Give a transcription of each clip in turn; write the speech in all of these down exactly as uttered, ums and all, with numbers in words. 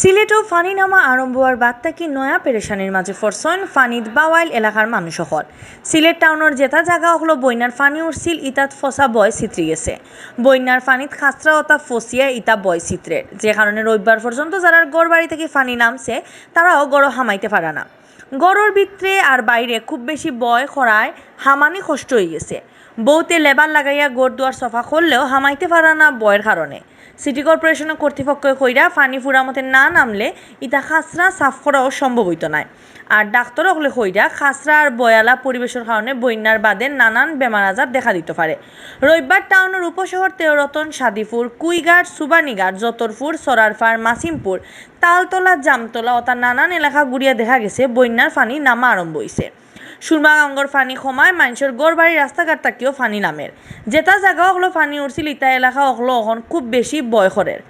সিলেটো ফানি নামা আরম্ভ অওয়ার বাদ থাকি নয়া পেরেশানির মাঝে পড়ছইন ফানিত বাওয়াইল এলাকার মানুষ অকল। সিলেট টাউনর যেতা জাগা অকলো বইন্যার ফানি উঠছিল, ইতাত ফসা বয় ছিতরি গেছে। বইন্যার ফানিত খাসরা অতা ফসিয়া ইতা বয় ছিতরের, যে কারণে রবিবার পর্যন্ত যারার ঘর বাড়ি থাকি ফানি নামছে, তারাও ঘরো হামাইতে পারা না। ঘরর ভিতরে আর বাইরে খুব বেশি বয় খরায় হামানি কষ্ট অইগেছে। বউতে লেবার লাগাইয়া ঘর দুয়ার সাফা করলেও হামাইতে পারা না বয়র কারণে। সিটি কর্পোরেশনর কর্তৃপক্ষে কইরা ফানি ফুরামতে না নামলে ইতা খাসরা সাফ করাও সম্ভব অইতো নায়। আর ডাক্তর অকলে কইরা খাসরা আর বয়ালা পরিবেশর কারণে বইন্যার বাদে নানান বেমার আজার দেখা দিতো পারে। রবিবার টাউনর উপশহর তেওরতন, সাদিপুর, কুইঘাট, সুবানীঘাট, জতরপুর, সরারপাড়, মাসিমপুর, তালতলা, জামতলা অতা নানান এলাকা ঘুরিয়া দেখা গেছে বইন্যার ফানি নামা আরম্ভ অইছে। সুরমা গাঙ্গর ফানি কমায় মাইনষর ঘর বাড়ি রাস্তাঘাট থাকিও ফানি নামের। যেতা জাগা অকলো ফানি উঠছিল ইতা এলাকা অকলো অখন খুব বেশি বয় খরের।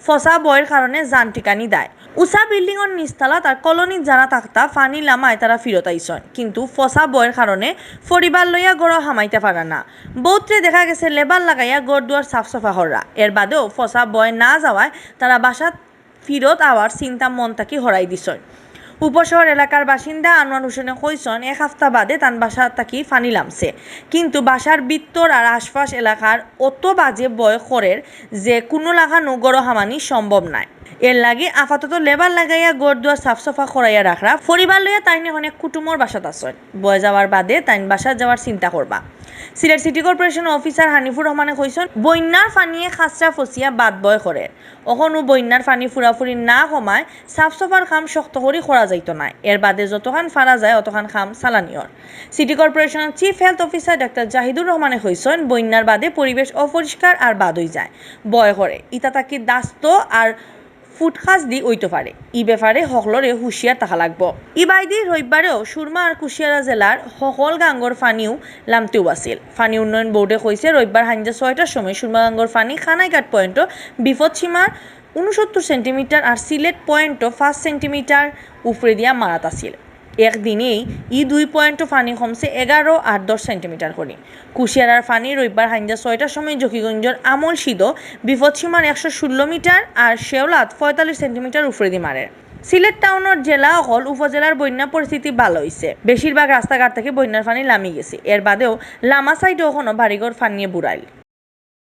ফসা বয়র কারণে জান টিকানি দায়। উচা বিল্ডিংর নিচতলাত আর কলোনিত যারা থাকতা ফানি লামায় তারা ফিরত আইছইন, কিন্তু ফসা বয়র কারণে পরিবার লইয়া ঘরো হামাইতা পারা না। বউতরে দেখা গেছে লেবার লাগাইয়া ঘর দুয়ার সাফ সাফা কররা। এর বাদেও ফসা বয় না যাওয়ায় তারা বাসাত ফিরত আওয়ার চিন্তা মন থাকি হরাই দিছইন। উপশহর এলাকার বাসিন্দা আনোয়ার হোসেনে কইছইন, এক হাপ্তা বাদে তান বাসা থাকি ফানি লামছে, কিন্তু বাসার ভিতর আর আশপাশ এলাকার অত বাজে বয় খরের যে কুনু লাখানউ ঘরো হামানি সম্ভব নায়। এর লাগি আপাতত লেবার লাগাইয়া ঘর দুয়ার সাফ সাফা করাইয়া রাখরা। পরিবার লইয়া তাইন অখন এক কুটুমর বাসাত আছইন। বয় যাওয়ার বাদে তাইন বাসাত যাওয়ার চিন্তা করবা। Sylhet city corporation officer Hanifur রহমানে কইছইন, বইন্যার ফানিয়ে খাসরা ফসিয়া বাদ বয় খরের। অখনও বইন্যার ফানি ফুরাফুরি না কমায় সাফ সাফার কাম শক্ত করি করা যাইতো নায়। এর বাদে যতখান পারা যায় অতখান কাম চালানি অর। সিটি কর্পোরেশনর চিফ হেলথ অফিসার ডাক্তার জাহিদুর রহমানে কইছইন, বইন্যার বাদে পরিবেশ অপরিষ্কার আর বাদ অইযায়। বয় খরে ইতা থাকি দাস্ত আর ফুটখাসদি অইতো পারে। ই ব্যাপারে হকলরে হুঁশিয়ার থাকা লাগবো। ইবায়দি রবিবারেও সুরমা আর কুশিয়ারা জেলার হকল গাঙ্গর ফানিউ লামতেউ আছিল। ফানি উন্নয়ন বোর্ডে কইছে, রবিবার হাইঞ্জা ছয়টার সময় সুরমা গাঙ্গর ফানি কানাইঘাট পয়েন্টো বিপদসীমার ঊনসত্তর সেন্টিমিটার আর সিলেট পয়েন্টো পাঁচ সেন্টিমিটার উপরেদিয়া মারাত আছিল। একদিনেই ই দুই পয়েন্টো ফানি কমছে এগারো আর দশ সেন্টিমিটার করি। কুশিয়ারার ফানি রবিবার হাইঞ্জা ছয়টার সময় জকিগঞ্জর আমলসিদো বিপদসীমার একশো ষোলো মিটার আর শেওলাত পঁয়তাল্লিশ সেন্টিমিটার উপরেদি মারের। সিলেট টাউনর জেলা অকল উপজেলার বইন্যা পরিস্থিতি ভালা অইছে। বেশিরভাগ রাস্তাঘাট থাকি বইন্যার ফানি লামি গেছে। এর বাদেও লামা সাইডো অখনো বাড়িঘর ফানিয়ে বুড়াইল।